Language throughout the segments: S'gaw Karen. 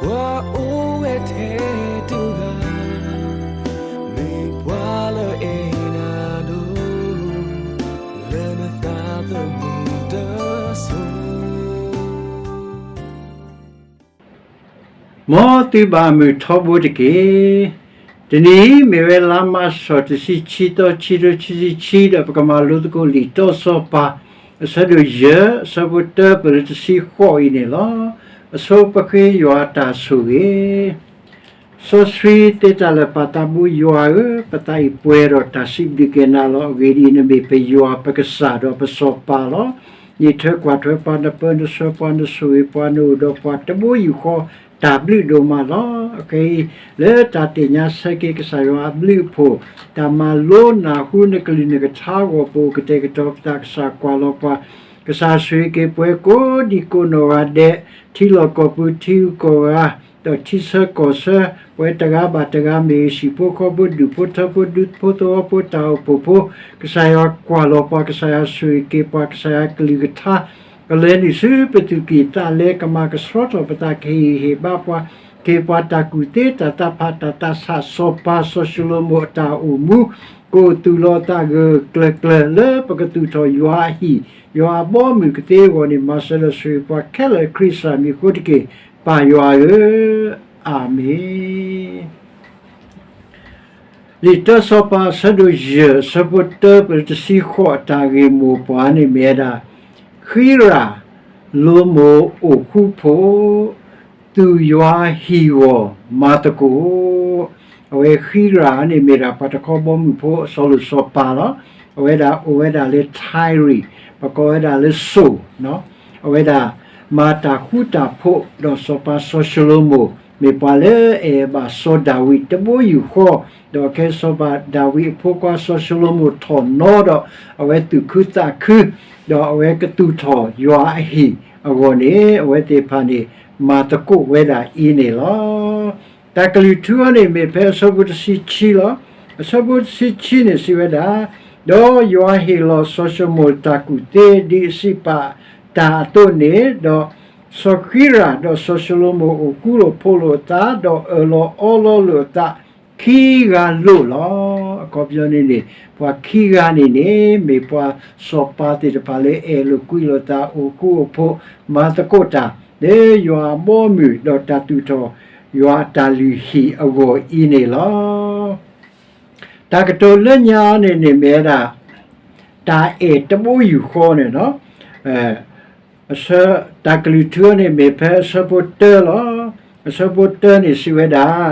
ပှၤအိၣ်ဝဲထဲတဂၤ, မ့ၢ်ပှၤလၢအဲၣ်နၤဒိၣ်, လၢနသးသမူတစိၤ မ်သုဘၣ်မုာ်ထီဘိတက့ၢ်. တနံၤအံၤ မ့ၢ်ဝဲလါမးရှး တဆံခံသီ ခံကထိခံဆံခံ ဒီးပကမၤလိသကိးလံာ်တၢစီၤပၤ အဆၢဒိၣ်ယဲၢ် အဆၢဖိတၢ ပလၢတဆံဃိးအံၤန့ၣ်လီၤ. အဆိပဃ့ယွၤအတၢ်ဆိၣ်ဂ့ၤ စီဆှံသ့တၢ်လၢာ် ပၢ်သးဘိယွၤဧၢ, ပသးအံၤပှဲၤဒီးတၢ်စံးဘျုးကဲနၤလီၤ. အဂ့ၢ်ဒ်အံၤ, နမ့ၢ်ပယွၤပကစၢ်ဒီးပစီၤပၤလီၤ. နထၢကွၢ်ထွဲပှၤ, နပၢနဆှၢပှၤ, နဆိၣ်ဂ့ၤပှၤ, နအိၣ်ဒီးပှၤတဘိယူၢ်ဃီ တၢ်ဘျုးဒိၣ်မးလီၤ. အခဲအံၤ လၢတၢ်သ့ၣ်ညါဆၢက့ၤကစၢ်ယွၤအဘျုးအဖှိၣ်, တၢ်မၤလိနၢ်ဟူနကလုၢ်နကထါအဂီၢ် ပအိၣ်ကတဲာ်ကတီၤပသး ကစၢ်ကွၢ်လီၤပှၤ, ကစၢ်ဆိၣ်ဂ့ၤက့ၤပှၤကိးဒံကိးနီၢ်ဂၤဒဲး, ထံလီၢ်ကီၢ်ပူၤထံဂုၤကီၢ်ဂၤ, ဒီးထံဆၢကီၢ်ဆၢ, ပဝဲတဂၤဘၣ်တဂၤ မ့ၢ်ဟံၣ်ဖိဃီဖိ ဒူၣ်ဖိထၢဖိ ဒူဖိသဝီဖိ တၢ်အိၣ်ဖှိၣ်ဖိ, ကစၢ်ယွၤကွၢ်လီၤပှၤ, ကစၢ်ယွၤဆိၣ်ဂ့ၤက့ၤပှၤ, ကစၢ်ယွၤကလုၢ်ကထါ ကလဲၤနုာ်ဆူပသူၣ်ကံၢ်သးလဲ, ကမၤကဆှီထီၣ်ပသး ကဟ့ၣ်ဂံၢ်ဟ့ၣ်ဘါပှၤ, ကဟ့ၣ်ပှၤတၢ်ကူၣ်သ့ တၢ်သးဖး တၢ်သးဆး စီၤပၤစီၤၡလိၤမိၣ်အတၢ်အိၣ်မူ, ကအိၣ်သူၣ်လီၤသးဂၢၢ်ကျၢၤကျၢၤ လၢပကသူၣ်ထီၣ်ယွၤအဟံၣ်, ယွၤအဘီအမုၢ်ကသ့အဂီၢ်န့ၣ် မၤစၢၤလၢဆိၣ်ဂ့ၤပှၤခဲလၢာ် ခရံာ်စၢ်မံၤအဃိတက့ၢ်, ပၢ်ယွၤဧၢ, အၤမ့ၣ်. လံာ်တၢစီၤပၤ အဆၢဒိၣ်ယဲၢ် အဆၢဖိတၢ ပလၢတဆံဃိး အတၢ်ဂ့ၢ်မိၢ်ပှၢ်န့ၣ် မ့ၢ်ဝဲဒၣ် ဃံရၣ်လိမိၢ်အိၣ်ဃူဖိ, သူၣ်ယွၤဟံၣ်ဂီၢ်မၤသကိး, အဝဲဃံရၣ်န့ၣ် မ့ၢ်ဒၣ်ပှၤတခီဘီမုၢ်ဖိ အစီၤလိၣ်စီၤပၤလီၤ. အဝဲဒၣ်အိၣ်ဝဲဒၣ်လၢ Tyre, ပကိးဝဲဒၣ်လၢစိၤ, အဝဲဒၣ်မၤတၢ်ဃူတၢ်ဖိး ဒီးစီၤပၤစီၤၡလိၤမိၣ် မ့ၢ်ပှၤလၢအအဲၣ်ဘၣ်စီၤဒၤဝံးတဘိယူၢ်ဃီ, ဒီးခဲစီၤပၤဒၤဝံးအဖိခွါစီၤၡလိၤမိၣ်ထီၣ်နီဒီး အဝဲသူၣ်ခုသးခု, ဒီးအဝဲကသူၣ်ထီၣ်ယွၤအဟံၣ်အဂီၢ်န့ၣ် အဝဲသ့ၣ်တဖၣ်န့ၣ် မၤသကိးဝဲဒၣ်အံၤန့ၣ်လီၤ. တၢ်ကလုၢ်ထူအံၤန့ၣ် မ့ၢ်ဖဲအဆၢဖိတဆံခံလီၤ. အဆၢဖိတဆံခံန့ၣ်စံးဝဲဒၣ်, ဒီးယွၤဟ့ၣ်လီၤစီၤၡလိၤမိၣ်တၢ်ကူၣ်သ့ ဒ်အစံးပာ်တၢ်အသိးန့ၣ်, ဒီးစီၤဃံရၣ်ဒီးစီၤၡလိၤမိၣ်အိၣ်ဃူလိာ်ဖိးလိာ်အသး, ဒီးအၢၣ်လီၤအီလီၤလိာ်အသး ခံဂၤလိာ်လီၤ. အခီပညီန့ၣ်န့ၣ် ပှၤခံဂၤန့ၣ်န့ၣ် မ့ၢ်ပှၤစီၤပၤသ့ၣ်တဖၣ်လၢအဲၣ်လိာ်ကွံလိာ်သး အိၣ်ဃူအိၣ်ဖိး မၤသကိးတၢ် လၢယွၤအဘီအမုၢ် ဒီးတၢ်သူၣ်ထီၣ်ယွၤအတၢ်လုၢ်ဟံၣ်အဂီၢ်အံၤန့ၣ်လီၤ. တၢ်ကတိၤလၢညါန့ၣ်န့ၣ်မ့ၢ်ဝဲဒၣ် တၢ်အဲၣ်တဘိယူၢ်ဃီန့ၣ်လီၤ. တၢ်ကလုၢ်ထူအံၤန့ၣ် မ့ၢ်ဖဲအဆၢဖိတၢလီၤ. အဆၢဖိတၢန့ၣ်စံးဝဲဒၣ်,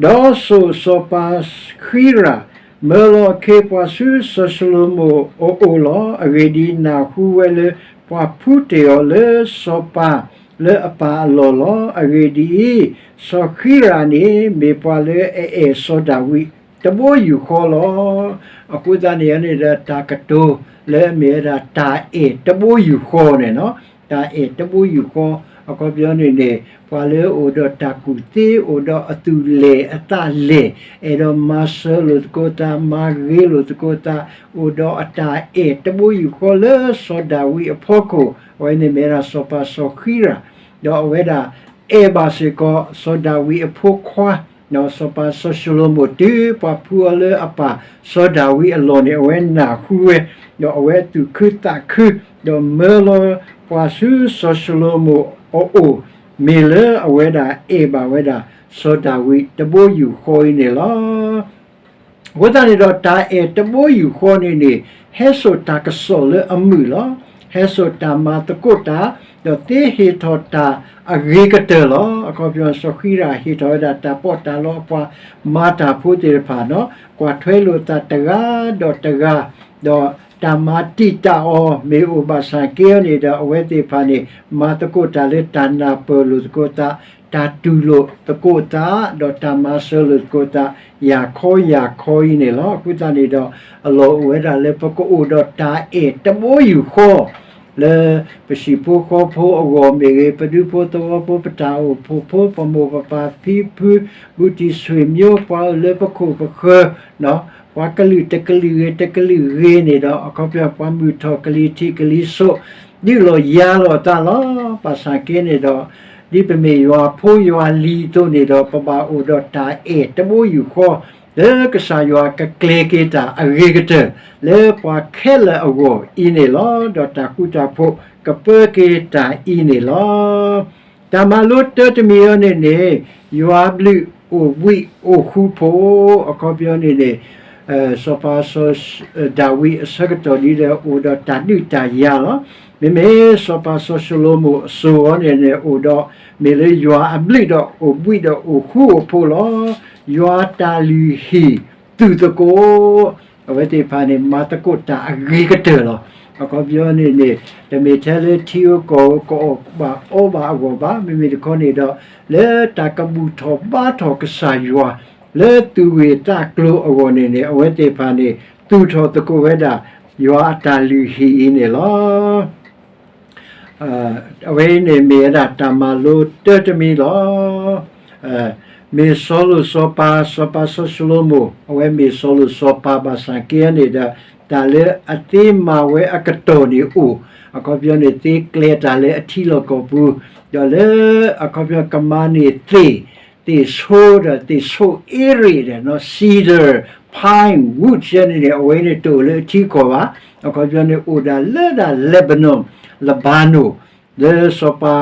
ဒီးဆိၣ်စီၤပၤဃံရၣ် မၢလီၤအခ့အပှၤဆူစီၤၡလိၤမိၣ်အအိၣ်လီၤ. အဂ့ၢ်ဒ်အံၤ, နၢ်ဟူဝဲလၢပှၤဖူးတ့ၢ်အီၤလၢစီၤပၤလၢအပၢ်အလီၢ်လီၤ. အဂ့ၢ်ဒ်အံၤ, စီၤဃံရၣ်န့ၣ် မ့ၢ်ပှၤလၢအအဲၣ်စီၤဒၤဝံးတဘိယူၢ်ဃီလီၤ. အဃိသတးန့ၣ်န့ၣ်ဒီး တၢ်ကတိၤလၢအမ့ၢ်ဝဲဒၣ် တၢ်အဲၣ်တဘိယူၢ်ဃီန့ၣ်လီၤ. တၢ်အဲၣ်တဘိယူၢ်ဃီ အခီပညီန့ၣ်န့ၣ် ပှၤလၢအအိၣ်ဒီးတၢ်ကူၣ်သ့ အိၣ်ဒီးအသူၣ်လဲၢ်အသးလဲၢ်, အဲၣ်ဒိးမၤစၢၤလိာ်သကိးသး မၤဂ့ၤလိာ်သကိးသး, အိၣ်ဒီးအတၢ်အဲၣ်တဘိယူၢ်ဃီလၢစီၤဒၤဝံးအဖီခိၣ်, အဝဲန့ၣ်မ့ၢ်ဝဲဒၣ်စီၤပၤစီၤဃံရၣ်, ဒီးအဝဲဒၣ်အဲၣ်ဘၣ်စ့ၢ်ကီးစီၤဒၤဝံးအဖိခွါ စီၤပၤစီၤၡလိၤမိၣ် တုၤပှၤဖူးအီၤလၢအပၢ်စီၤဒၤဝံးအလီၢ်န့ၣ် အဝဲနၢ်ဟူဝဲ, ဒီးအဝဲသူၣ်ခုသးခု, ဒီးမၢလီၤပှၤဆူစီၤၡလိၤမိၣ်အအိၣ်, မ့ၢ်လၢအဝဲဒၣ်အဲၣ်ဘၣ်ဝဲဒၣ်စီၤဒၤဝံးတဘိယူၢ်ဃီအံၤန့ၣ်လီၤ. အဃိသတးန့ၣ်ဒီး တၢ်အဲၣ်တဘိယူၢ်ဃီန့ၣ်န့ၣ် ဟဲစိာ်တၢ်ကစီၣ်လၢအမုာ်လီၤ. ဟဲစိာ်တၢ်မၤသကိးတၢ်, ဒီးသ့ဟ့ၣ်ထီၣ်တၢ်အဂ့ၤကတၢၢ်လီၤ. အခီပညီ စီၤဃံရၣ်ဟ့ၣ်ထီၣ်ဝဲဒၣ်တၢ်ပီးတၢ်လီအပှၤမၤတၢ်ဖိသ့ၣ်တဖၣ်, ကွၢ်ထွဲလိာ်သးတဂၤဒီးတဂၤ, ဒီးတၢ်မၤတံာ်တာ်အီၤ မ့ၢ်အိၣ်ဘၣ်ဆၣ်က့အီၤန့ၣ်ဒီး အဝဲသ့ၣ်တဖၣ်န့ၣ် မၤသကိးတၢ်လၢတၢ်နၢ်ပၢၢ်လိာ်သကိးသး, တၢ်တူၢ်လိာ်သကိးသး, ဒီးတၢ်မၤစၢၤလိာ်သကိးသး ယၤခီယၤခီအံၤန့ၣ်လီၤ. အဃိသတးန့ၣ်ဒီး အလီၢ်အိၣ်ဝဲဒၣ်လၢပကအိၣ်ဒီးတၢ်အဲၣ်တဘိယူၢ်ဃီ လၢပဟံၣ်ဖိဃီဖိအဂီၢ်မ့ၢ်ဂ့ၤ, ပဒူဖိသဝီဖိ, ပတၢ်အိၣ်ဖှိၣ်ဖိ, ပမိၢ်ပပၢ်ဖံဖု, ဘူးတံၢ်ဆွေမျိုး, ပှၤအိၣ်လၢပခိၣ်ပဃၢၤ, ပှၤကလုာ်တကလုာ်ဂ့ၤ တကလုာ်ဂ့ၤန့ၣ်ဒီး အခီပညီ ပှၤမုၢ်ထီၣ်ကလံၤထံးကလံၤစိး ဒုးလိာ်ယၤလိာ်အသးလီၤ. ဘၣ်ဆၣ်က့န့ၣ်ဒီး ဒ်ပမ့ၢ်ယွၤဖိယွၤလံၤအသိးန့ၣ်ဒီး ပဘၣ်အိၣ်ဒီးတၢ်အဲၣ်တဘိယူၢ်ဃီ လၢကစၢ်ယွၤကကျဲၤက့ၤတၢ်အဂ့ၤကတၢၢ် လၢပှၤခဲလၢာ်အဂီၢ်အံၤန့ၣ်လီၤ. ဒီးတၢ်ဃူတၢ်ဖိးကပၢက့ၤတၢ်အံၤန့ၣ်လီၤ. တၢ်မၤလိတၢတမံၤအံၤန့ၣ်န့ၣ် ယွၤဘျုးအိၣ်ဘှံးအိၣ်ဃူဖိး, အခီပညီန့ၣ်န့ၣ် စီၤပၤစီၤဒၤဝံးအဆၢကတီၢ်ဒ်ဒီးအိၣ်ဒီးတၢ်ဒုးတၢ်ယၤလီၤ. မ့မ့ၢ်စီၤပၤစီၤၡလိၤမိၣ်အစိၤအံၤန့ၣ်န့ၣ် အိၣ်ဒီးမ့ၢ်လၢယွၤအဘျုးဒီးအိၣ်ဘှံးဒီးအိၣ်ဃူအိၣ်ဖိးလီၤ. ယွၤတၢ်လုၢ်ဟံၣ်သူၣ်သကိး အဝဲသ့ၣ်တဖၣ်န့ၣ် မၤသကိးတၢ်အဂ့ၤကတၢၢ်လီၤ. အခီပညီန့ၣ်န့ၣ် တမ့ၢ်ထဲလၢထံဧိၤကီၢ်ဧိၤ ကအီၣ်ဘၣ်အီဘၣ်အဂီၢ်ဘၣ်, မ့မ့ၢ်တခီန့ၣ်ဒီး လၢတၢ်ကဘူၣ်ထီၣ်ဘါထီၣ်ကစၢ်ယွၤ လၢသူၣ်ဂ့ၢ်သးကျိၤအဂီၢ်န့ၣ်န့ၣ် အဝဲသ့ၣ်တဖၣ်န့ၣ် သူၣ်ထီၣ်သကိးဝဲဒၣ် ယွၤအတၢ်လုၢ်ဟံၣ်အံၤန့ၣ်လီၤ. အဝဲအံၤန့ၣ်မ့ၢ်ဝဲဒၣ်တၢ်မၤလိတၢတမံၤလီၤ. မ့ၢ်စီၤလိၤစီၤပၤ, စီၤပၤစီၤၡလိၤမိၣ် အဝဲမ့ၢ်စီၤလိၤစီၤပၤဘၣ်ဆၣ်က့န့ၣ်ဒီး တၢ်လၢအသ့မၤဝဲအကတီၢ်န့ၣ်အိၣ်, အခီပညီန့ၣ် သ့ကျဲၤတၢ်လၢအထံလီၢ်ကီၢ်ပူၤ, ဒီးလၢအခီပညီကမၤန့ၢ်သ့ၣ်, သ့ၣ်ဆိဒီးသ့ၣ်ဆိအ့ရ့းဒီး cedar, pine, wood ယဲန့ၣ်န့ၣ် အဝဲန့ၣ်တအိၣ်လၢအထံကီၢ်ဘၣ်. အခီပညီန့ၣ် အိၣ်ဒၣ်လၢဒၣ် Lebanon, Lebanon လၢစီၤပၤ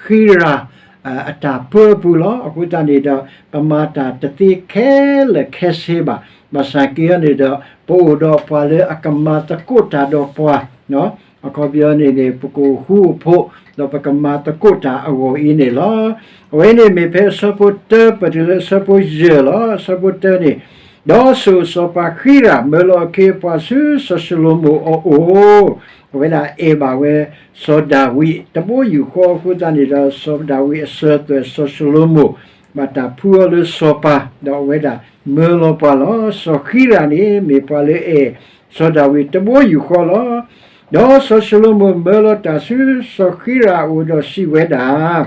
ဃံရၤ အတၢ်ပၢအပူၤလီၤ. အဃိသတးန့ၣ်ဒီး ပမၤတၢ်တသ့ခဲလၢာ်ခဲဆ့ဘၣ်. ဘၣ်ဆၣ်က့န့ၣ်ဒီး ပအိၣ်ဒီးပှၤလၢအကမၤသကိးတၢ်ဒီးပှၤ, အခီပညီန့ၣ်န့ၣ် ပကအိၣ်ဃူအိၣ်ဖိး ဒီးပကမၤသကိးတၢ်အဂီၢ်အံၤန့ၣ်လီၤ. အဝဲန့ၣ်မ့ၢ်ဖဲအဆၢဖိတၢ ပတုၤလၢအဆၢဖိယဲၢ်လီၤ. အဆၢဖိတၢန့ၣ်, ဒီးဆိၣ်စီၤပၤဃံရၤ မၢလီၤအခ့အပှၤဆူစီၤၡလိၤမိၣ်အအိၣ်, အဝဲဒၣ်အဲၣ်ဘၣ်ဝဲ စီၤဒၤဝံးတဘိယူၢ်ဃီအဃိသတးန့ၣ်ဒီး စီၤဒၤဝံးအစၢၤသွဲၣ်စီၤၡလိၤမိၣ် ဘၣ်တၢ်ဖှူအီၤလၢစီၤပၤ ဒီးအဝဲဒၣ်မၢလီၤပှၤလီၤ. စီၤဃံရၤန့ၣ် မ့ၢ်ပှၤလၢအဲၣ်စီၤဒၤဝံးတဘိယူၢ်ဃီလီၤ. ဒီးစီၤၡလိၤမိၣ်မၢလီၤတၢ်ဆူစီၤဃံရၤအအိၣ်ဒီးစံးဝဲဒၣ်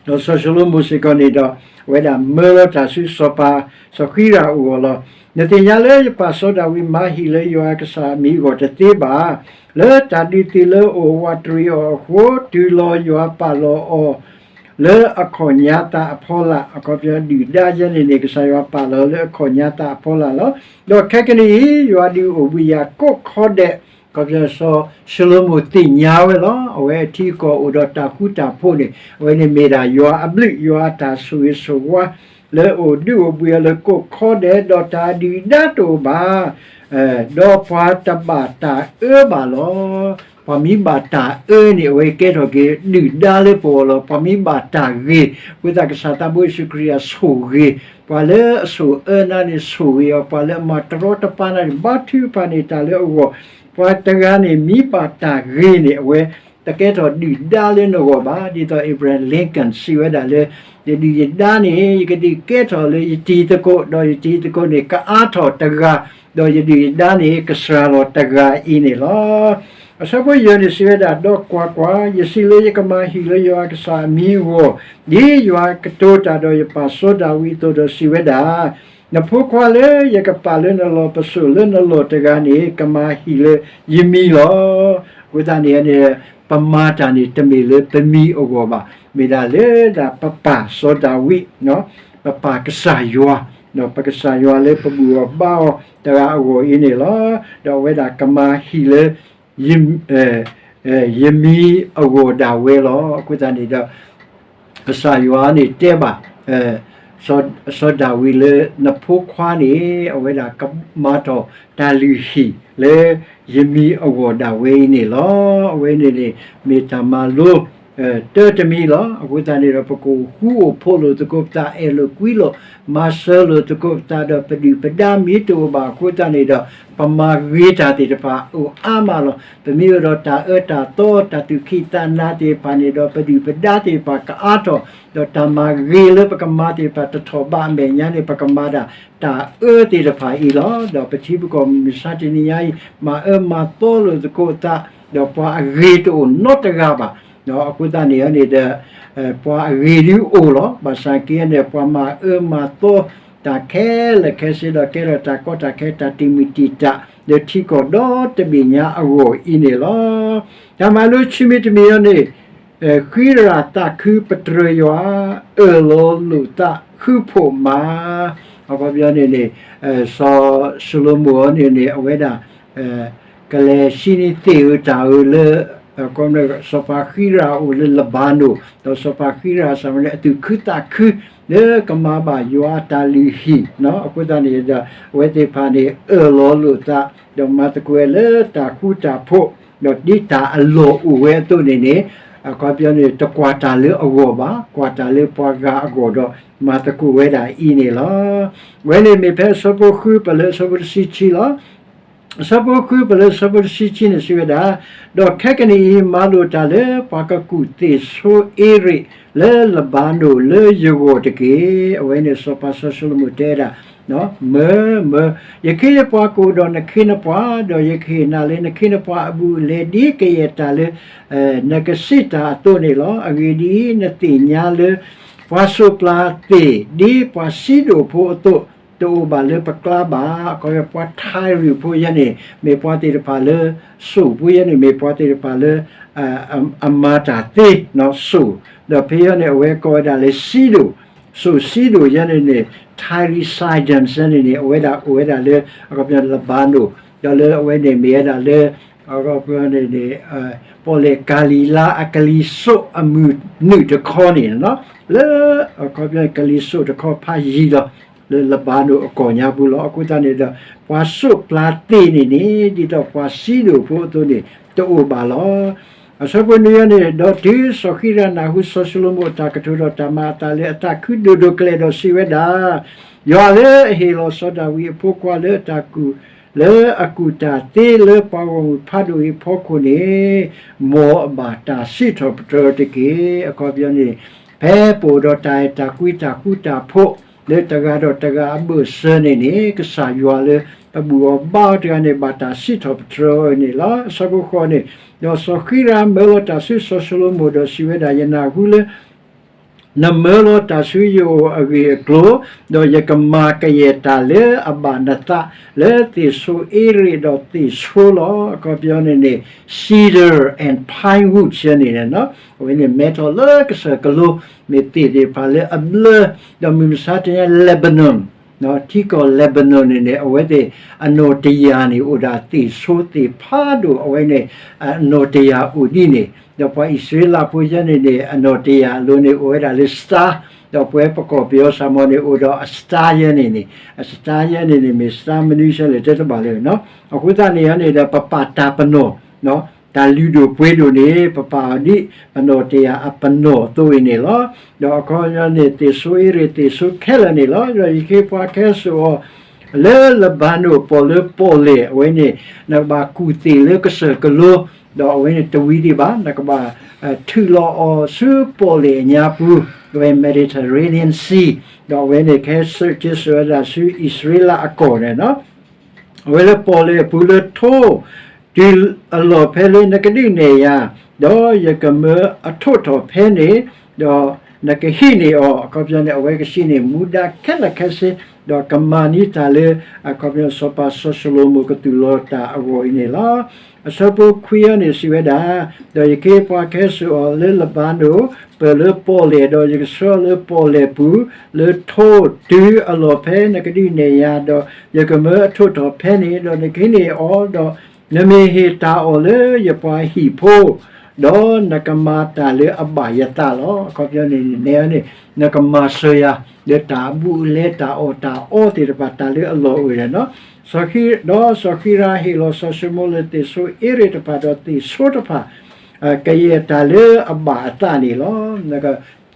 ဒီးစီၤၡလိၤမိၣ်စ့ၢ်ကီးန့ၣ်ဒီး အဝဲဒၣ်မၢလီၤတၢ်ဆူစီၤပၤ စီၤဃံရၤအအိၣ်လီၤ. နသ့ၣ်ညါလၢယပၢ်စီၤဒၤဝံးမၤဟံၣ်လၢယွၤကစၢ်အမံၤအဂီၢ်တသ့ဘၣ်. လၢတၢ်ဒုးသုးလၢအအိၣ်ဝးတရံးအီၤအဃိ တုၤလီၤယွၤပာ်လီၤအီၤ လၢအခီၣ်ညါသးအဖီလာ်, အခီပညီဒုၣ်ဒါယဲန့ၣ်န့ၣ် ကစၢ်ယွၤပာ်လီၤလၢအခီၣ်ညါသးအဖီလာ်လီၤ. ဒီးခဲကနံၣ်အံၤ ယွၤဒုးအိၣ်ဘှံးယၤကိးခီဒဲး, အခီပညီစီၤၡလိၤမိၣ်သ့ၣ်ညါဝဲလီၤ. အဝဲအထံအကီၢ်အိၣ်ဒီးတၢ်ဃူတၢ်ဖိးန့ၣ် အဝဲန့ၣ်မ့ၢ်ဒၣ်ယွၤအဘျုး ယွၤအတၢ်ဆိၣ်ဂ့ၤဆိၣ်ဝါ လၢအအိၣ်ဒုးအိၣ်ဘှံးအီၤလၢကိးခီဒဲး ဒီးတၢ်ဒုၣ်ဒါတအိၣ်ဘၣ် ဒီးပှၤတဘၣ်တၢ်အၢဘၣ်လီၤ. ပှၤမ့ၢ်ဘၣ်တၢ်အၢန့ၣ် အဝဲကဲထီၣ်က့ၤဒုၣ်ဒါလၢပဂီၢ်လီၤ. ပှၤမ့ၢ်ဘၣ်တၢ်ဂ့ၤ, အဃိသတးကစၢ်သးဘိယ့ၣ်ၡူးခရံာ်အဆိၣ်ဂ့ၤ, ပှၤလၢအဆိၣ်အၢနၤန့ၣ်ဆိၣ်ဂ့ၤအီၤ, ပှၤလၢအမၤတရီတပါနၤန့ၣ် ဘါထုကဖၣ်န့ၢ်တၢ်လၢအဂီၢ်, ပှၤတဂၤန့ၣ်မ့ၢ်ဘၣ်တၢ်ဂ့ၤန့ၣ် အဝဲတကဲထီၣ်ဒုၣ်ဒါလၢနဂီၢ်ဘၣ်. ဒ်သိး Abraham Lincoln စံးဝဲဒၣ်လၢ ယဒုၣ်ယဒါန့ၣ် ယကဒုးကဲထီၣ်လၢယတံၤသကိး, ဒီးယတံၤသကိးန့ၣ် ကအါထီၣ်တဂၤ, ဒီးယဒုၣ်ယဒါန့ၣ် ကစှၤလီၤတဂၤအံၤန့ၣ်လီၤ. အဆၢဖိယဲၢ်န့ၣ်စံးဝဲဒၣ်, ဒီးကွၢ်ကွၢ်, ယစံးလၢယကမၤဟံၣ်လၢယွၤအကစၢ်အမံၤအဂီၢ်, ဒ်ယွၤကတိၤတၢ်ဒီးယပၢ်စီၤဒၤဝံးအသိးဒီးစံးဝဲဒၣ်, နဖိခွါလၢယကပာ်လၢနလီၢ်ပစိာ်လၢနလီၢ်တဂၤန့ၣ် ကမၤဟံၣ်လၢယမံၤလီၤ. အဃိသတးန့ၣ်န့ၣ် ပမၤတၢ်န့ၣ် တမ့ၢ်လၢပမံၤအဂီၢ်ဘၣ်, မ့ၢ်ဒၣ်လၢဒၣ်ပပၢ်စီၤဒၤဝံး, ပပၢ်ကစၢ်ယွၤ, ပကစၢ်ယွၤလၢပဘူၣ်အီၤဘါအီၤတဂၤအဂီၢ်အံၤန့ၣ်လီၤ. ဒီးအဝဲဒၣ်ကမၤဟံၣ်လၢ ယမံၤအဂီၢ်ဒၣ်ဝဲလီၤ. အဃိသတးန့ၣ်ဒီး ကစၢ်ယွၤန့ၣ်တဲဘၣ် စီၤဒၤဝံးလၢနဖိခွါန့ၣ် အဝဲဒၣ်ကမၤထီၣ်တၢ်လုၢ်ဟံၣ်လၢ ယမံၤအဂီၢ်ဒၣ်ဝဲအံၤန့ၣ်လီၤ. အဝဲန့ၣ်န့ၣ် မ့ၢ်တၢ်မၤလိ တၢတမံၤလီၤ. အဃိသတးန့ၣ်ဒီး ပကအိၣ်ဃူအိၣ်ဖိးလိာ်သကိးပသး, အဲၣ်လိာ်ကွံလိာ်, မၤစၢၤလိာ်သကိးပသးဒီး ပဒုၣ်ပဒါမ့ၢ်တအိၣ်ဘၣ်အဃိသတးန့ၣ်ဒီး ပမၤဂ့ၤတၢ်သ့ၣ်တဖၣ်အိၣ်အါမးလီၤ. ပမ့ၢ်အိၣ်ဒီးတၢ်အၢတၢ်သီ တၢ်သူၣ်ခံသးနၤသ့ၣ်တဖၣ်န့ၣ်ဒီး ပဒုၣ်ပဒါသ့ၣ်တဖၣ်ကအါထီၣ်, ဒီးတၢ်မၤဂ့ၤလၢပကမၤသ့ၣ်တဖၣ်တထီၣ်ဘးအမဲာ်ညါန့ၣ် ပကမၤဒၣ်တၢ်အၢသ့ၣ်တဖၣ်အံၤလီၤ. ဒီးပထံပကီၢ်မုၢ်မဆါတနံၤညါအံၤ မၤအၢမၤသီလိာ်သကိးသး, ဒီးပှၤအဂ့ၤတအိၣ်နီတဂၤဘၣ်. ဒီးအဃိသတးန့ၣ်န့ၣ်ဒီး ပှၤအဂ့ၤဒုအိၣ်လီၤ. ဘၣ်ဆၣ်က့န့ၣ် ပှၤမၤအၢမၤသီ တၢ်ခဲလၢာ်ခဲဆ့ဒီး ကဲထီၣ်တၢ်ကီတၢ်ခဲ တၢ်တံာ်မုၢ်တံာ်တာ် လၢထံကီၢ်ဒီတဘ့ၣ်ညါအဂီၢ်အံၤန့ၣ်လီၤ. တၢ်မၤလိဆံမံၤတမံၤအံၤန့ၣ် ဃံရၤသးခုပတြၢၤယွၤ, အၢၣ်လီၤလိာ်သးဃုဖှိၣ်မး. အခီပညီန့ၣ်န့ၣ် စီၤၡလိၤမိၣ်အံၤန့ၣ်န့ၣ် အဝဲဒၣ် ကလဲၤဆံနံၤသ့ၣ်ဧိၤတၢ်ဧိၤလၢ စီၤပၤဃံရၤအအိၣ်လၢလဘၤနိၣ်, ဒီးစီၤပၤဃံရၤစ့ၢ်ကီးန့ၣ် အသူၣ်ခုသးခု လၢကမၤဘၣ်ယွၤအတၢ်လုၢ်ဟံၣ်, အဃိသတးန့ၣ်ဒီး အဝဲသ့ၣ်တဖၣ်န့ၣ် အၢၣ်လီၤလိာ်သး ဒီးမၤသကိးဝဲလၢတၢ်ဃူတၢ်ဖိး, ဒီးဒ်တၢ်အလီၢ်အိၣ်ဝဲအသိးန့ၣ်န့ၣ် အခီပညီန့ၣ် တကွၢ်တၢ်လၢအဂီၢ်ဘၣ်, ကွၢ်တၢ်လၢပှၤဂၤအဂီၢ်ဒီး မၤသကိးဝဲဒၣ်အံၤန့ၣ်လီၤ. အဝဲန့ၣ်မ့ၢ်ဖဲအဆၢဖိဃု ပၢၢ်လၢအဆၢဖိတဆံခံလီၤ. အဆၢဖိဃု ပၢၢ်လၢအဆၢဖိတဆံခံန့ၣ် စံးဝဲဒၣ်, ဒီးခဲကနံၣ်အံၤ မၤလိာ်တၢ်လၢ ပှၤကကူၣ်သ့ၣ်ဆိအ့ရ့း လၢလဘၤနိၣ်လၢယဂီၢ်တက့ၢ်. အဝဲန့ၣ်စီၤပၤစီၤၡလိၤမိၣ်တဲဒၣ်, မၢ, မၢ, ယခ့ယပှၤကအိၣ်ဒီးနခ့နပှၤ, ဒီးယကဟ့ၣ်နၤလၢနခ့နပှၤအဘူးအလဲ ဒ်ကယဲၢ်တၢ်လၢ နကစံးတၢ်အသိးန့ၣ်လီၤ. အဂ့ၢ်ဒ်အံၤ, နသ့ၣ်ညါလၢ ပှၤစိးပျၤသ့ၣ် ဒ်ပှၤစံဒိၣ်ဖိအသိး တအိၣ်ဘၣ်လၢပကျါဘၣ်. အခီပညီပှၤထၤရံၣ်ဖိယဲန့ၣ် မ့ၢ်ပှၤသ့ၣ်တဖၣ်လၢ စိးဖိယဲန့ၣ် မ့ၢ်ပှၤသ့ၣ်တဖၣ်လၢ အမၤတၢ်သ့ စိး, ဒီးဖဲယဲန့ၣ် အဝဲကိးဝဲဒၣ်လၢစံဒိၣ်, စိးစံဒိၣ်ယဲန့ၣ်န့ၣ် Tyre Sidon ယဲန့ၣ်န့ၣ် အဝဲဒၣ်အိၣ်ဝဲဒၣ်လၢ အခီပညီလဘၤနိၣ်, ဒီးလၢအဝဲန့ၣ်မ့ၢ်ဝဲဒၣ်လၢ အခီပညီန့ၣ်န့ၣ် ပီၣ်လဲၣ်ကၤလံၤလါအကလံၤစိးအမုၢ်နုာ်တခီန့ၣ်, လၢ အခီပညီကလံၤစိးတခီဖးယံၤလီၤ. လၢလဘၤနိၣ်အကီၢ်ညါပူၤလီၤ. အဃိသတးန့ၣ်ဒီး ပှၤစိးပျၤသ့ၣ်န့ၣ်န့ၣ် ဒ်သိးပှၤစံဒိၣ်ဖိအသိးန့ၣ် တအိၣ်ဘၣ်လီၤ. အဆၢဖိနွံန့ၣ်, ဒီးတုၤစီၤဃံရၤနၢ်ဟူစီၤၡလိၤမိၣ်အတၢ်ကတိၤဒီးတၢ်မၤအသးလၢအသးခုဒိၣ်ဒိၣ်ကလဲာ်ဒီးစံးဝဲဒၣ်, ယွၤလၢအဟ့ၣ်လီၤစီၤဒၤဝံးအဖိခွါလၢအတၢ်ကူၣ် လၢအကူၣ်တၢ်သ့လၢပှၤဂီၢ်မုၢ်ဖးဒိၣ်အံၤအဖီခိၣ်န့ၣ်, မ်အဘၣ်တၢ်စံးထီၣ်ပတြၢၤအီၤတက့ၢ်. အခီပညီန့ၣ် ဖဲပအိၣ်ဒီးတၢ်အဲၣ်တၢ်ကွံတၢ်ဃူတၢ်ဖိး လၢတဂၤဒီးတဂၤအဘၢၣ်စၢၤန့ၣ်န့ၣ် ကစၢ်ယွၤလၢအဘူၣ်အီၤဘါအီၤတဂၤန့ၣ် ဘၣ်တၢ်စံးထီၣ်ပတြၢၤအီၤန့ၣ်လီၤ. အဆၢဖိဃိးန့ၣ်, ဒီးစီၤဃံရၤမၢလီၤတၢ်ဆူစီၤၡလိၤမိၣ်ဒီးစံးဝဲဒၣ်, ယနၢ်ဟူလၢ နမၢလီၤတၢ်ဆူယအိၣ်အဂ့ၢ်အကျိၤ, ဒီးယကမၤကယဲၢ်တၢ်လၢအဘၣ်နသး လၢသ့ၣ်ဆိအ့ရ့းဒီးသ့ၣ်ဆိလီၤ. အခီပညီန့ၣ်န့ၣ် cedar and pine wood ယဲန့ၣ်, အဝဲန့ၣ်မဲထီၣ်လၢကစၢၢ်ကလိ, မ့ၢ်သ့ၣ်သ့ၣ်တဖၣ်လၢအဘျၢ, ဒီးမုၢ်မဆါတနံၤညါ Lebanon ထံကီၢ် Lebanon န့ၣ်န့ၣ် အဝဲသ့ၣ်အနီၣ်တယၢ်န့ၣ် အိၣ်ဒၣ်သ့ၣ်ဆိသ့ၣ်ဖးဒိၣ် အဝဲန့ၣ် အနီၣ်တယၢ်အိၣ်ဒ်န့ၣ်, ဒီးပှၤအံၣ်စရ့လးဖိယဲန့ၣ်န့ၣ် အနီၣ်တယၢ်အလိၤန့ၣ် အိၣ်ဝဲဒၣ်လၢ star, ဒီးပဝဲပကီၢ်ပယီၤစ့ၢ်ကီးန့ၣ် အိၣ်ဒီးအ star ယဲန့ၣ်န့ၣ်, အ star ယဲန့ၣ်န့ၣ် မ့ၢ် star မနုၤဆဲလဲၣ်တဲတဘၣ်လၢၤ, အဃိသတးန့ၣ်န့ၣ်ဒီး ပပာ်တၢ်ပနီၣ် တၢ်လုၢ်ဒိၣ်ပှ့ၤဒိၣ်န့ၣ် ပပာ်အီၤဒ်ပနီၣ်တယၢ်အပနီၣ်အသိးအံၤန့ၣ်လီၤ. ဒီးအခီပညီန့ၣ် သ့ၣ်ဆိအ့ရ့းသ့ၣ်ဆိခဲလၢာ်န့ၣ်လီၤ. ဒီးယခ့ပှၤကဟဲစိာ်အီၤ လၢလဘၤနိၣ်ပီၣ်လၢပီၣ်လဲၣ် အဝဲန့ၣ် နကဘၣ်ကူၣ်သ့ၣ်လၢကစၢၢ်ကလိ, ဒီးအဝဲန့ၣ်တဝံၤဒံးဘၣ် နကဘၣ်ထုးလီၤအီၤဆူပီၣ်လဲၣ်အညါပူၤ, အဝဲ Mediterranean Sea, ဒီးအဝဲန့ၣ်ကဟဲစိာ်က့ၤစိာ်ဝဲဒၣ်ဆူအံၣ်စရ့လးအကီၢ်န့ၣ်လီၤ. အဝဲလၢပီၣ်လဲၣ်အပူၤလၢထိ, တုၤအလီၢ်ဖဲလၢနကဒုးနဲၣ်ယၤ, ဒီးယကမၢအထိးထီၣ်ဖဲန့ၣ်, ဒီးနကဟံးန့ၢ်အီၤ, အခီပညီန့ၣ် အဝဲကဟံးန့ၢ်မူဒါခဲလၢာ်ခဲဆ့, ဒီးကမၤန့ၢ်တၢ်လၢ အခီပညီစီၤပၤစီၤၡလိၤမိၣ်ကသူၣ်လီၤတၢ်အဂီၢ်အံၤန့ၣ်လီၤ. အဆၢဖိခွံအံၤန့ၣ်စံးဝဲဒၣ်, ဒီးယခ့ပှၤကဟဲစိာ်အီၤလၢလဘၤနိၣ် ပၢၢ်လၢပီၣ်လဲၣ်, ဒီးယကဆှၢအီၤလၢပီၣ်လဲၣ်ပူၤ, လၢထိ, တုၤအလီၢ်ဖဲနကဒုးနဲၣ်ယၤ, ဒီးယကမၢအထိးထီၣ်ဖဲန့ၣ်, ဒီးနကဟံးန့ၢ်အီၤ, ဒီးနမ့ၢ်ဟ့ၣ်တၢ်အီၣ်လၢယပှၤဟံၣ်ဖိ, ဒီးနကမၤတၢ်လၢအဘၣ်ယသးလီၤ. အခီပညီန့ၣ် နဲန့ၣ် နကမၤစၢၤယၤ လၢတၢ်အဘူးအလဲ တၢ်အီၣ်တၢ်အီသ့ၣ်တဖၣ် တၢ်လၢအလီၢ်အိၣ်ဒီး, စီၤဃံရၤဒီးစီၤဃံရၤဟ့ၣ်လီၤစီၤၡလိၤမိၣ်လၢသ့ၣ်ဆိအ့ရ့းတဖၣ်ဒီးသ့ၣ်ဆိတဖၣ် ကယဲၢ်တၢ်လၢအဘၣ်အသးန့ၣ်လီၤ. နက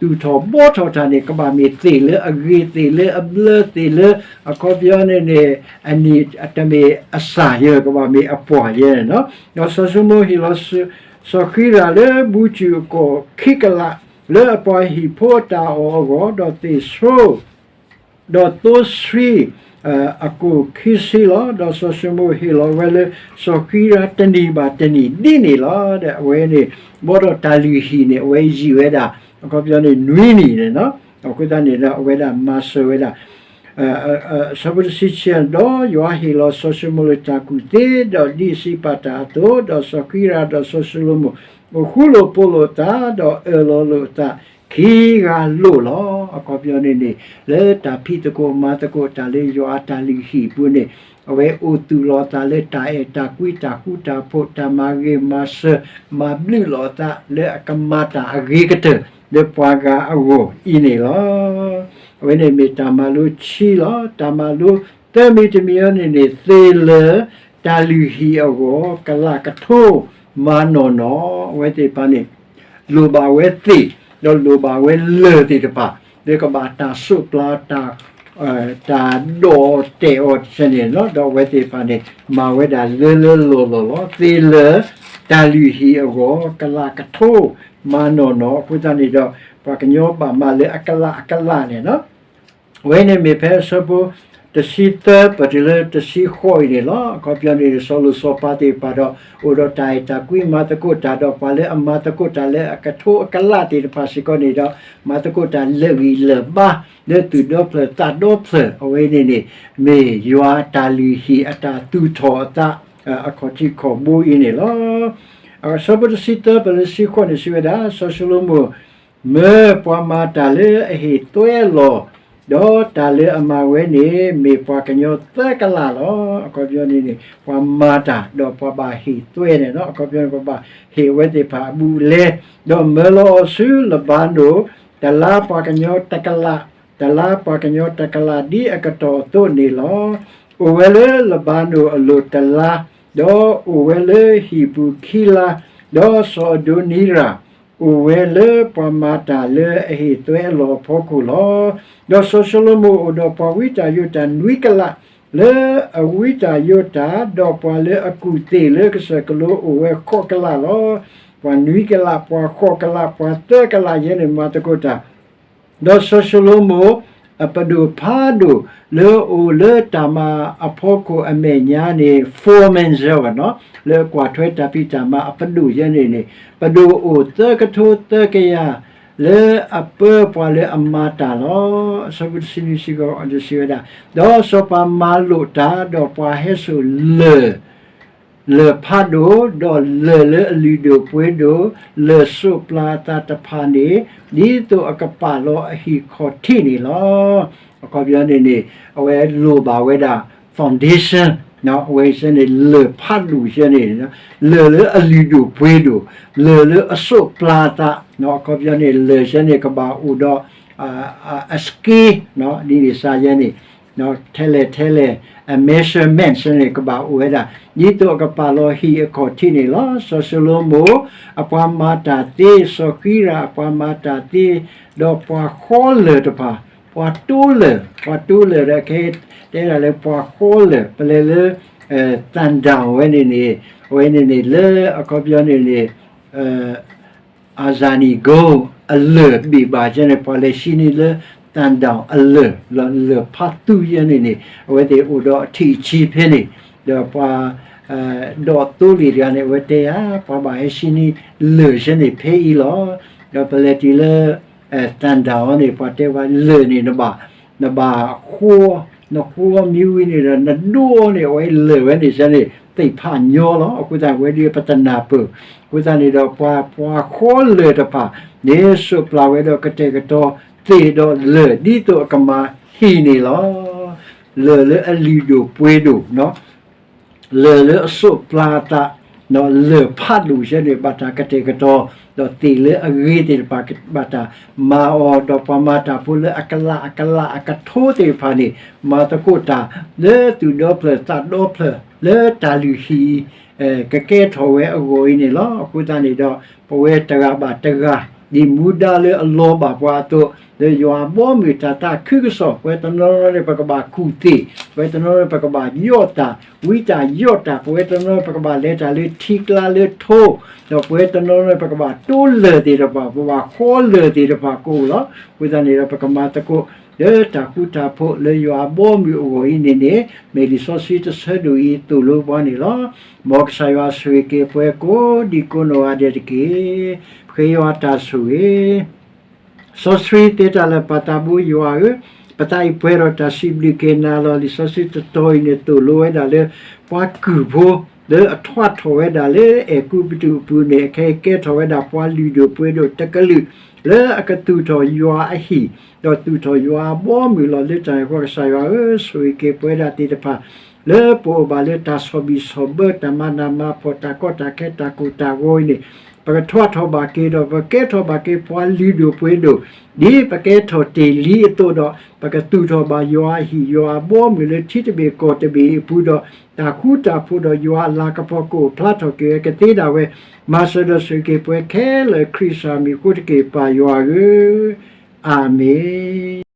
သူၣ်ထီၣ်ဘှီထီၣ်တၢ်န့ၣ် ကဘၣ်မ့ၢ်သ့ၣ်လၢအဂ့ၤ သ့ၣ်လၢအဘျၢ သ့ၣ်လၢ အခီပညီန့ၣ်န့ၣ် အနံၣ်တမ့ၢ်အစၢ်ယဲ ကဘၣ်မ့ၢ်အပှၢ်ယဲန့ၣ်လီၤ. ဒီးစီၤၡလိၤမိၣ်ဟ့ၣ်လီၤ စီၤဃံရၤလၢဘူးစူၣ်အကိာ်ခံကလး လၢအပှၤဟံၣ်ဖိအတၢ်အီၣ်အဂီၢ်, ဒီးသ့ၣ်ဆိ ဒီးသိဆှံ အကိာ်ခံဆံလီၤ. ဒီးစီၤၡလိၤမိၣ်ဟ့ၣ်လီၤဝဲလၢစီၤဃံရၤတနံၣ်ဘၣ်တနံၣ်ဒ်န့ၣ်လီၤ. ဒီးအဝဲန့ၣ် ဘီဒီးတၢ်လုၢ်ဟံၣ်န့ၣ် အဝဲယံာ်ဝဲဒၣ် အခီပညီန့ၣ် နွံနံၣ်န့ၣ်လီၤ. အဃိသတးန့ၣ်ဒီး အဝဲဒၣ်မၤစၢၤဝဲဒၣ် ဆၢဖိတဆံခံ, ဒီးယွၤဟ့ၣ်လီၤစီၤၡလိၤမိၣ်လၢတၢ်ကူၣ်သ့, ဒီးဒ်အစံးပာ်တၢ်အသိး, ဒီးစီၤဃံရၤဒီးစီၤၡလိၤမိၣ် ဃူလိာ်ဖိးလိာ်သး ဒီးအၢၣ်လီၤလိာ်သး ခံဂၤလိာ်လီၤ. အခီပညီန့ၣ်န့ၣ် လၢတၢ်ဖံးသကိးမၤသကိးတၢ်လၢယွၤအတၢ်လုၢ်ဟံၣ်အပူၤန့ၣ် အဝဲအိၣ်သူၣ်လီၤသးလၢတၢ်အဲၣ်တၢ်ကွံ တၢ်ဃူတၢ်ဖိး တၢ်မၤဂ့ၤမၤစၢၤ မၤဘျုးလိာ်သးလၢအကမၤတၢ်အဂ့ၤကတၢၢ် လၢပှၤဂၤအဂီၢ်အံၤန့ၣ်လီၤ. အဝဲန့ၣ်မ့ၢ်တၢ်မၤလိခံလီၤ. တၢ်မၤလိသၢမံၤတမံၤအံၤန့ၣ်န့ၣ် သ့ၣ်လၢာ်တၢ်လုၢ်ဟံၣ်အဂီၢ် ကလးကထိမၤနီၢ်နီၢ်, အဝဲသ့ၣ်တဖၣ်န့ၣ် လိၣ်ဘၣ်ဝဲသ့ၣ် ဒီးလိၣ်ဘၣ်ဝဲလၢၢ်သ့ၣ်တဖၣ် လၢကဘၣ်တၢ်စိးပျၤ တၢ် တၢ်ဒိးတဲာ်အီၤတဖၣ်န့ၣ်လီၤ. ဒီးအဝဲသ့ၣ်တဖၣ်န့ၣ် မၤဝဲဒၣ်လၢလၢလီၢ်လီၢ်လီၤ. သ့ၣ်လၢာ်တၢ်လုၢ်ဟံၣ်အဂီၢ် ကလးကထိမၤနီၢ်နီၢ် အဃိသတးန့ၣ်ဒီး ပှၤကညီဘၣ်မၤလၢအကလးအကလးန့ၣ်လီၤ. အဝဲန့ၣ်မ့ၢ်ဖဲအဆၢဖိတဆံသၢ ပတုၤလၢတဆံဃိးအံၤန့ၣ်လီၤ. အခီပညီန့ၣ် စီၤလိၤစီၤပၤသ့ၣ်တဖၣ်ဒီး အိၣ်ဒီးတၢ်အဲၣ်တၢ်ကွံမၤသကိးတၢ်ဒီး ပှၤလၢအမၤသကိးတၢ်လၢအကထိအကလးသ့ၣ်တဖၣ်စ့ၢ်ကီးန့ၣ်ဒီး မၤသကိးတၢ်လၢာ်ဂံၢ်လၢာ်ဘါ လၢသူၣ်ဒီဖျၢၣ်သးဒီဖျၢၣ် အဝဲန့ၣ်န့ၣ် မ့ၢ်ယွၤတၢ်လုၢ်ဟံၣ်အတၢ်သူၣ်ထီၣ်အသး အခီၣ်ထံးခီၣ်ဘိအံၤန့ၣ်လီၤ. အဆၢဖိတဆံသၢ ပတုၤလၢတဆံဃိးန့ၣ် စံးဝဲဒၣ်, စီၤၡလိၤမိၣ် မၢပှၤမၤတၢ်လၢအဟ့ၣ်သွဲအလီၢ်, ဒီးတၢ်လၢအမၤဝဲန့ၣ် မ့ၢ်ပှၤကညီသၢကလးလီၤ. အခီပညီန့ၣ်န့ၣ် ပှၤမၤတၢ် ဒီးပှၤဘၣ်ဟ့ၣ်သွဲန့ၣ်လီၤ. အခီပညီန့ၣ် ပှၤဘၣ်ဟ့ၣ်အဝဲသ့ၣ်တဖၣ်အဘူးအလဲ, ဒီးမၢလီၤအီၤဆူလဘၤနိၣ်, တလါပှၤကညီတကလး, တလါပှၤကညီတကလးဒ်အကတီၢ်အသိးန့ၣ်လီၤ. အိၣ်ဝဲလၢလဘၤနိၣ်အလိၤတလါ, ဒီးအိၣ်ဝဲလၢဟံၣ်ပူၤခံလါ, ဒီးစီၤအဒိနံရၣ် အိၣ်ဝဲလၢပှၤမၤတၢ်လၢအဟ့ၣ်သွဲအလီၢ်အဖီခိၣ်လီၤ. ဒီးစီၤၡလိၤမိၣ်အိၣ်ဒီးပှၤဝံတၢ်ယိးတၢ်နွံကလး လၢအဝံတၢ်ယိးတၢ်, ဒီးပှၤလၢအကူၣ်သ့ၣ်လၢကစၢၢ်ကလိအိၣ်ဝဲဃိးကလးလီၤ. ပှၤနွံကလး, ပှၤဃိးကလး, ပှၤသၢကလးယဲန့ၣ်မၤသကိးတၢ် ဒီးစီၤၡလိၤမိၣ် အပဒိၣ်ဖးဒိၣ်လၢအအိၣ်လၢတၢ်မၤအဖီခိၣ်အမဲာ်ညါန့ၣ် foreman စၢၤဘၣ်နီၤ, လၢကွၢ်ထွဲတၢ်ဖံးတၢ်မၤအပဒိၣ်ယဲန့ၣ်န့ၣ် ပဒိၣ်အိၣ်သၢကထိသၢကယၤ လၢအပၢပှၤလၢအမၤတၢ်လီၤ. အဆၢဖိတဆံနွံစံးဝဲဒၣ်, ဒီးစီၤပၤမၤလိာ်တၢ်, ဒီးပှၤဟဲစိာ်လၢၢ် လၢၢ်ဖးဒိၣ်, ဒီးလၢၢ်လၢအလုၢ်ဒိၣ်ပှ့ၤဒိၣ်, လၢၢ်စိးပျၤအသးတဖၣ်န့ၣ် ဒ်သိးအကပာ်လီၤအဟံၣ်ခီၣ်ထံးန့ၣ်လီၤ. အခီပညီန့ၣ်န့ၣ် အဝဲလိၣ်ဘၣ်ဝဲဒၣ် foundation အဝဲစဲန့ၣ် လၢၢ်ဖးဒိၣ်စဲန့ၣ် လၢၢ်လၢအလုၢ်ဒိၣ်ပှ့ၤဒိၣ်, လၢၢ်လၢအစိးပျၤအသး, အခီပညီန့ၣ် လၢၢ်စဲန့ၣ် ကဘၣ်အိၣ်ဒီး အ scale ဒ်န့ၣ်စ့ၢ်ယဲန့ၣ် ထဲလဲၣ်ထဲလဲၣ် အ measurement စဲန့ၣ် ကဘၣ်အိၣ်ဝဲဒၣ် ဒ်သိးအကပာ်လီၤဟံၣ်အခီၣ်ထံးန့ၣ်လီၤ. စီၤၡလိၤမိၣ် အပှၤမၤတၢ်သ့, စီၤဃံရၣ်အပှၤမၤတၢ်သ့, ဒီးပှၤဃီလၢၢ်တဖၣ်, ပှၤတိလၢၢ်, ပှၤတိလၢၢ်ဒီး ကဲတဲဒၣ်လၢပှၤဃီလၢၢ်, ပလဲၤလၢ သၣ်ဒၣ်ဝဲန့ၣ်န့ၣ်, အဝဲန့ၣ်န့ၣ် လၢအခီပညီန့ၣ်န့ၣ် အစၤနံၣ်ကိ အလၢၢ်ဘ့ၣ်ဘၣ်စဲန့ၣ် ပှၤလဲၤဆံနံၤလၢသၣ်ဒၣ်အလၢၢ်, လၢၢ်ဖးသူယဲန့ၣ်န့ၣ် အဝဲသ့ၣ်အိၣ်ဒီးအထံၣ်အဆံဖဲန့ၣ်, ဒီးပှၤ ဒီးသိလ့ၣ်တဂၤန့ၣ် အဝဲတဲယၤ ပှၤဘၣ်ဟဲဆံနံၤလၢၢ်စဲန့ၣ်ဖဲအံၤလီၤ. ဒီးပလဲၤတုၤလၢ သၣ်ဒၣ်အီၤန့ၣ် ပှၤတဲဝဲလၢၢ်န့ၣ် နဘၣ် နဘၣ်ဃီ, နဃီမံဝံၤန့ၣ်ဒီး နဒိန့ၣ် အဝဲလၢၢ်ဝဲန့ၣ်စဲန့ၣ် သ့ၣ်ဖးညီလီၤ. အဃိသတးဝဲဒၣ်ပတနၢ်ပၢၢ်, အဃိသတးန့ၣ်ဒီး ပှၤ ပှၤဃီလၢၢ်တဖၣ်န့ၣ် စိးပျၤဝဲဒီးကတဲာ်ကတီၤသ့ၣ်ဒီးလၢၢ် ဒ်သိးအကမၤဟံၣ်န့ၣ်လီၤ. လၢၢ်လၢအလုၢ်ဒိၣ်ပှ့ၤဒိၣ် လၢၢ်လၢအစိးပျၤအသး, လၢၢ်ဖးဒိၣ်စဲန့ၣ် ဘၣ်တၢ်ကတဲာ်ကတီၤ, ဒီးသ့ၣ်လၢအဂ့ၤသ့ၣ်တဖၣ် ဘၣ်တၢ်မၤအီၤ, ဒီးပှၤမၤတၢ်ဖိလၢအကလးအကလးအကထိသ့ၣ်တဖၣ်န့ၣ် မၤသကိးတၢ်လၢသူၣ်ဒီဖျၢၣ်သးဒီဖျၢၣ် လၢတၢ်လုၢ်ဟံၣ် ကကဲထီၣ်ဝဲအဂီၢ်အံၤန့ၣ်လီၤ. အဃိသတးန့ၣ်ဒီး ပဝဲတဂၤဘၣ်တဂၤ ဒ်မူဒါလၢအလီၤဘၣ်ပှၤအသိး, လၢယွၤအဘီအမုၢ်တၢ်သးခုကစီၣ်, ပဝဲတနီၤနီၤန့ၣ် ပကဘၣ်ကူၣ်သ့ၣ်, ပဝဲတနီၤနီၤ ပကဘၣ်ယီၣ်တၢ်, ဝံတၢ်ယီၣ်တၢ်, ပဝဲတနီၤနီၤ ပကဘၣ်လဲၤတၢ်လၢထံကျါလၢထိ, ဒီးပဝဲတနီၤနီၤ ပကဘၣ်တိလၢၢ်သ့ၣ်တဖၣ်, ပဘၣ်ဃီလၢၢ်သ့ၣ်တဖၣ်ကအိၣ်လီၤ. အဃိသတးန့ၣ်ဒီး ပကမၤသကိး လၢတၢ်ဃူတၢ်ဖိးလၢယွၤအဘီအမုၢ်အဂီၢ်အံၤန့ၣ်န့ၣ် မ့ၢ်လံာ်စီဆှံတဆၢဒိၣ်အံၤသိၣ်လိပှၤန့ၣ်လီၤ. မ်ကစၢ်ယွၤဆိၣ်ဂ့ၤက့ၤပှၤကိးဒံကိးနီၢ်ဂၤဒဲးတက့ၢ်. ပဃ့ယွၤတၢ်ဆိၣ်ဂ့ၤ စီဆှံသ့တၢ်လၢာ်ပၢ်သးဘိယွၤဧၢ, ပသးအံၤပှဲၤဒီးတၢ်စံးဘျုးက့ၤနၤလီၤ. လံာ်စီဆှံတတီၤအံၤန့ၣ်သိၣ်လိဝဲဒၣ်လၢ ပှၤကုၢ်ဖိ လၢအထွါထီၣ်ဝဲဒၣ်လၢအဲၤကူပတူးအပူၤန့ၣ် အခဲအံၤကဲထီၣ်ဝဲဒၣ်ပှၤလုၢ်ဒိၣ်ပှ့ၤဒိၣ်တကလုာ် လၢအကသူၣ်ထီၣ်ယွၤအဟံၣ် ဒီးသူၣ်ထီၣ်ယွၤအဘီအမုၢ်လီၤ. လၢတၢ်န့ၣ်အဃိ ကစၢ်ယွၤဧၢ, ဆိၣ်ဂ့ၤက့ၤပဝဲဒၣ်သ့ၣ်တဖၣ် လၢပအိၣ်ဘၣ်လၢတၢ်ဆီၣ်ဘံၣ်ဆီၣ်ဘၢ တၢ်မၤနးမၤဖှီၣ် တၢ်ကီတၢ်ခဲ တၢ်ကိၢ်တၢ်ဂီၤအံၤန့ၣ် ပကထွါထီၣ်ဘၣ်က့ၤဒီး ပကဲထီၣ်ဘၣ်က့ၤပှၤလုၢ်ဒိၣ်ပှ့ၤဒိၣ် ဒ်ပကဲထီၣ်တ့ၢ်လံအသိးဒီး ပကသူၣ်ထီၣ်ဘၣ်ယွၤအဟံၣ် ယွၤအဘီအမုၢ်လၢထံတဘ့ၣ်ကီၢ်တဘ့ၣ်အပူၤဒီး တၢ်ဃူတၢ်ဖိးဒီးယွၤအလၤကပီၤကအိၣ်ဖျါထီၣ်က့ၤဝဲကသ့ဒၣ်ဝဲ မၤစၢၤဒီးဆိၣ်ဂ့ၤက့ၤပဝဲခဲလၢာ် ခရံာ်ကစၢ်မံၤအဃိတက့ၢ် ပၢ်ယွၤဧၢ, အၤမ့ၣ်.